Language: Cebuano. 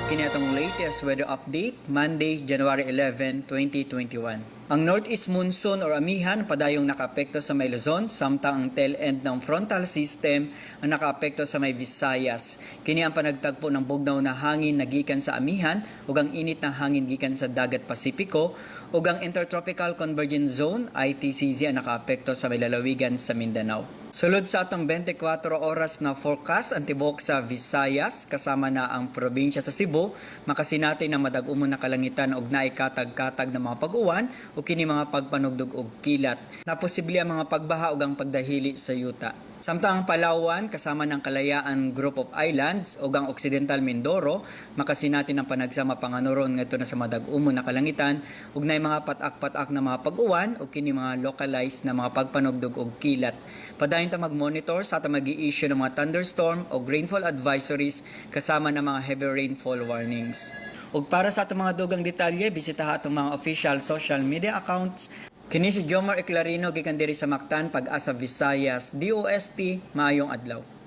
Kini atong latest weather update, Monday, January 11, 2021. Ang Northeast Monsoon or amihan padayong nakaapekto sa may Luzon, samtang ang tail end ng frontal system ang nakaapekto sa may Visayas. Kini ang panagtagpo ng bugnaw na hangin na gikan sa amihan ug ang init na hangin gikan sa Dagat Pasipiko, ug ang Intertropical Convergence Zone, ITCZ, ang nakaapekto sa may lalawigan sa Mindanao. Sulod sa atong 24 oras na forecast, ang tibok sa Visayas kasama na ang probinsya sa Cebu makasinati na madag-umon na kalangitan og naay katag-katag na mga pag-uwan o kini mga pagpanugdog og kilat. Naposible ang mga pagbaha ug ang pagdahili sa yuta. Samtang ang Palawan kasama ng Kalayaan Group of Islands ug ang Occidental Mindoro makasinati ng panagsama panganuron ngadto na sa madag-umon na kalangitan ug naay mga patak-patak na mga pag-uwan o kini mga localized na mga pagpanugdog og kilat. Padayon ta mag-monitor sa atong magi-issue ng mga thunderstorm o rainfall advisories kasama ng mga heavy rainfall warnings. Ug para sa atong mga dugang detalye, bisitaha atong mga official social media accounts. Kini si Jomar Eclarino gikan diri sa Mactan, Pag-asa Visayas, DOST, maayong adlaw.